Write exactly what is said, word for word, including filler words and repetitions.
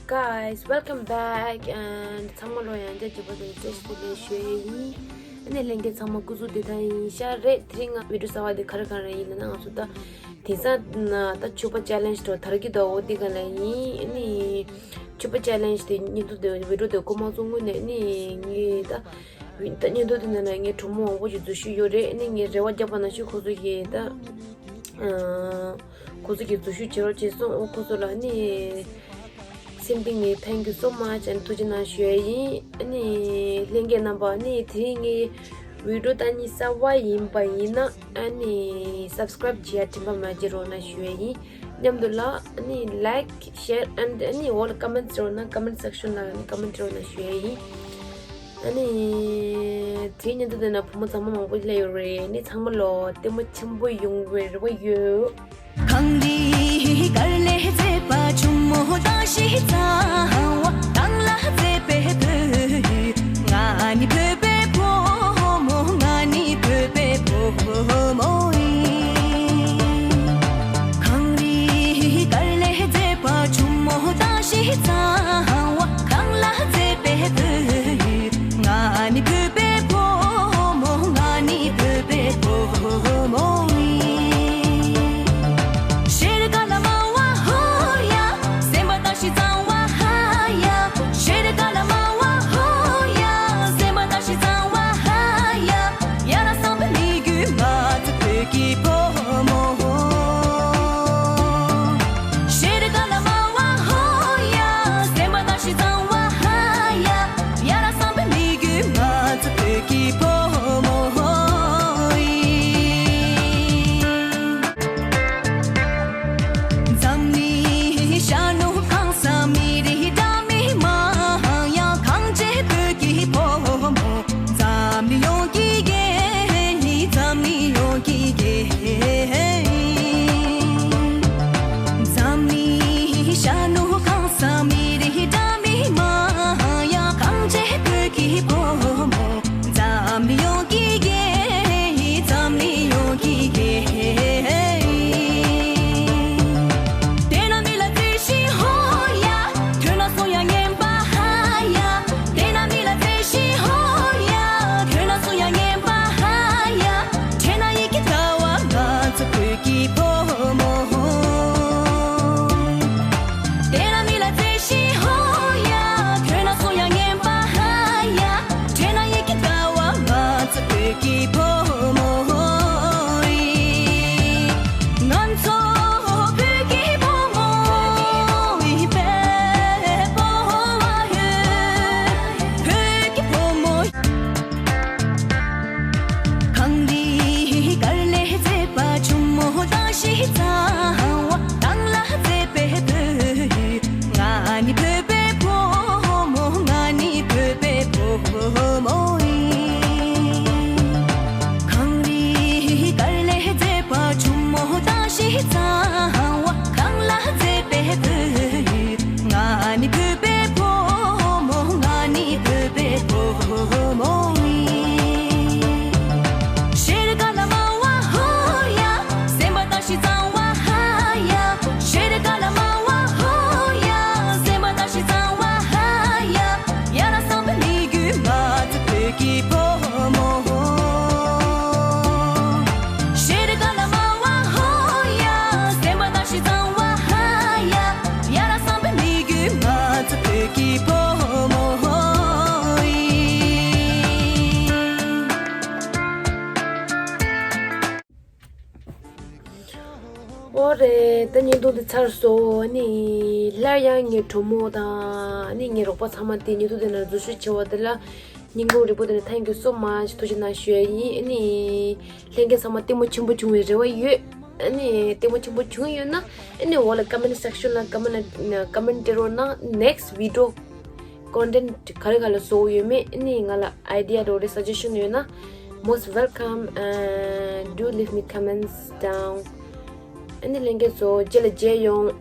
Guys, welcome back and ཚང་མ་ལོ་ཡང་བསྐྱར་མཇལ་བ་དང་བཀྲ་ཤིས་བདེ་ལེགས་ཞུ་ཡས་ཡིན། ཨ་ནི་ལྷན་རྒྱས་ཚང་མ་སྐུ་གཟུགས་བདེ་ཐང་ཡིན་ཤག་རེད། དེ་རིང་ང་བི་ཌིའོ་གསར་པ་དེ་ག་རེ་ག་རེ་ཡིན་ལབ་ན། ང་ཚོ་ད་དེང་སང་ད་ཕྱུ་པ་ཅེ་ལེན་ཇི་དང་དར་གྱི་ཟླ་བོ་འདི་ག་ལ་ཡིན། ཨ་ནི་ཕྱུ་པ་ཅེ་ལེན་ཇི་དེ་བརྙན་ཐུང་དེ་བི་ཌིའོ་དེ་ཀོ་མ་ཚོ་དངོས་ནས་ཨ་ནི་ངས་ད་བི་ད་བརྙན་ཐུང་དེ་ནང་ལ་ངའི་གྲོགས་མོ་མང་པོ་ཞིག་འཛུལ་ཞུགས་ཡོད་རེད། ཨ་ནི་ངས་རེ་བ་བརྒྱབ་པ་ནང་བཞིན་ཁོ་ཚོ་གིས་ད་ཁོ་ཚོ་གིས་འཛུལ་ཞུགས་བྱེད་རོགས་བྱས་སོང་། ཨོ་ཁོ་ཚོ་ལ་ཨ་ནི་སེམས་གཏིང་ནས་thank you so much and ཐུགས་རྗེ་གནང་ཞུ་ཡས་ཡིན། ཨ་ནི་ལྷན་རྒྱས་རྣམ་པ་ཨ་ནི་དེ་རིང་ངའི་བི་ཌིའོ་ལྟ་མཁན་གསར་པ་ཡིན་པ་ཡིན་ན་ཨ་ནི་སབ་སི་ཀ་རེབ་བྱེད་ཡ་དྲན་པ་མ་བརྗེད་རོགས་གནང་ཞུ་ཡས་ཡིན། མཉམ་དུ་ལ་ཨ་ནི་like, share and ཨ་ནི་འོག་ལ་ཀོ་མེན་ཊི་རོགས་གནང་། ཀོ་མེན་ཊི་སེག་ཤན་ལ་ཨ་ནི་ཀོ་མེན་ཊི་རོགས་གནང་ཞུ་ཡས་ཡིན། ཨ་ནི་དེའི་བརྙན་ཐུང་དེ་ན་བུ་མོ་ཚང་མ་མང་པོ་སླེབས་ཡོད་རེད། ཨ་ནི་ཚང་མ་ལོ་ལྟད་མོ་ཆེན་པོ་ཡོང་བའི་རེ་བ་ཡོད། གངས་རིའི་སྐར་ལས་མཛེས་པ་ཆུ་མོ་ཟླ་ཞིག་གཙང་བ་གངས་ལ་མཛེས་པའི་བོད་ཡུལ། ང་ནི་བོད་པའི་བུ་མོ། ང་ནི་བོད་པའི་བུ་མོ་ཡིན། གངས་རིའི་སྐར་ལས་མཛེས་པ་ཆུ་མོ་ཟླ་ཞིག་གཙང་བ་གངས་ལ་མཛེས་པའི་བོད་ཡུལ། ང་ནི་བོད་པའི་བུ་མོ། ང་ནི་བོད་པའི་བུ་མོ་ཡིན། ཤེལ་དཀར་ལ་དམར་བ་ཧོ་ཡ། སེམས་པ་ཟླ་ཞིག་གཙང་བ་ཧ་ཡ། ཤེལ་དཀར་ལ་དམར་བ་ཧོ་ཡ། སེམས་པ་ཟླ་ཞིག་གཙང་བ་ཧ་ཡ། ཡ་ར་བསམ་པའི་མི་རྒྱུད་མ་བརྩི་བོད་ཀྱི་བུ་མོ། ཤེལ་དཀར་ལ་དམར་བ་ཧོ་ཡ། སེམས་པ་ཟླ་ཞིག་གཙང་བ་ཧ་ཡ། ཡ་ར་བསམ་པའི་མི་རྒྱུད་མ་བརྩི་བོད་ཀྱི་བུ་མོ་ཡིན། འཛམ་གླིང་ཤར་ནུབ་གང་ས་མི་རིགས་འདྲ་མིན་མང་ཡང་གངས་ཅན་བོད་ཀྱི་བུ་མོ། འཛམ་གླིང་ཡོངས་ཀྱི་རྒྱལ་ཡིན། འཛམ་གླིང་ཡོངས་ཀྱི་རྒྱལ་ཡིན། འཛམ་གླིང་ཤར་ནུབ་གང་ས་མི་རིགས་འདྲ་མིན་མང་ཡང་གངས་ཅན་བོད་ཀྱི་བུ་མོ། འཛམ་གླིང་ཡོངས་ཀྱི་རྒྱལ་ཡིན། འཛམ་གླིང་ཡོངས་ཀྱི་རྒྱལ་ཡིན། བསྟན་ན་མི་ལ་མཛེས་ཤིང་ཧོ་ཡ། ཐོས་ན་སོ་ཡ་ངན་པ་ཧ་ཡ། བསྟན་ན་མི་ལ་མཛེས་ཤིང་ཧོ་ཡ། ཐོས་ན་སོ་ཡ་ངན་པ་ཧ་ཡ། དྲན་ན་ཡིད་ཀྱི་ཟླ་བ་ང་ཚོ་བོད་ཀྱི་བུ་མོ། བསྟན་ན་མི་ལ་མཛེས་ཤིང་ཧོ་ཡ། ཐོས་ན་སོ་ཡ་ངན་པ་ཧ་ཡ། དྲན་ན་ཡིད་ཀྱི་ཟླ་བ་ང་ཚོ་བོད་ཀྱི་བུ་མོ་ཡིན། ང་ཚོ་བོད་ཀྱི་བུ་མོ་ཡིན་པས། སྤོབས་པ་ཡོད་བོད་ཀྱི་བུ་མོ། གངས་རིའི་སྐར་ལས་མཛེས་པ་ཆུ་མོ་ཟླ་ཞིག་གཙང་བ་གངས་ལ་མཛེས་པའི་བོད་ཡུལ། ང་ནི་བོད་པའི་བུ་མོ། ང་ནི་བོད་པའི་བུ་མོ་ཡིན། གངས་རིའི་སྐར་ལས་མཛེས་པ་ཆུ་མོ་ཟླ་ཞིག་གཙང་བ་གངས་ལ་མཛེས་པའི་བོད་ཡུལ། ང་ནི་བོད་པའི་བུ་མོ། ང་ནི་བོད་པའི་བུ་མོ་ཡིན། ཤེལ་དཀར་ལ་དམར་བ་ཧོ་ཡ། སེམས་པ་ཟླ་ཞིག་གཙང་བ་ཧ་ཡ། ཤེལ་དཀར་ལ་དམར་བ་ཧོ་ཡ། སེམས་པ་ཟླ་ཞིག་གཙང་བ་ཧ་ཡ། ཡ་ར་བསམ་པའི་མི་རྒྱུད་མ་བརྩི་བོད་ཀྱི་བུ་མོ། ཤེལ་དཀར་ལ་དམར་བ་ཧོ་ཡ། སེམས་པ་ཟླ་ཞིག་གཙང་བ་ཧ་ཡ། ཡ་ར་བསམ་པའི་མི་རྒྱུད་མ་བརྩི་བོད་ཀྱི་བུ་མོ་ཡིན། ཨོ་རེད། ད་བརྙན་ཐུང་འདི་ཚར་སོང་། ཨ་ནི་སླར་ཡང་ངའི་གྲོགས་མོ་དང་ཨ་ནི་ངའི་རོགས་པ་ཚང་མ་དེ་བརྙན་ཐུང་འདི་ནང་འཛུལ་ཞུགས་བྱས་པ་དེ་ལ་སྙིང་ཁོང་རུས་པ་དེ་ནས་thank you so much ཐུགས་རྗེ་གནང་ཞུ་ཡ་ཡིན། ཨ་ནི་ལྷན་རྒྱས་ཚང་མ་ལྟད་མོ་ཆེན་པོ་བྱུང་བའི་རེ་བ་ཡོད། ཨ་ནི་ལྟད་མོ་ཆེན་པོ་བྱུང་ཡོད་ན་ཨ་ནི་འོག་ལ་ཀོ་མེན་ཊི་སེག་ཤན་ལ་ཀོ་མེན་ཊི་ཀོ་མེན་ཊི་སྤྲད་རོགས་གནང་། next video content ག་རེ་ག་ལ་བཟོ་ཡོད་མེད་ཨ་ནི་ང་ལ་idea དང་suggestion ཡོད་ན་most welcome and do leave me comments down. ཨ་ནི་ལྷན་རྒྱས་ཚོ་རྗེས་ལ་མཇལ་ཡོང་།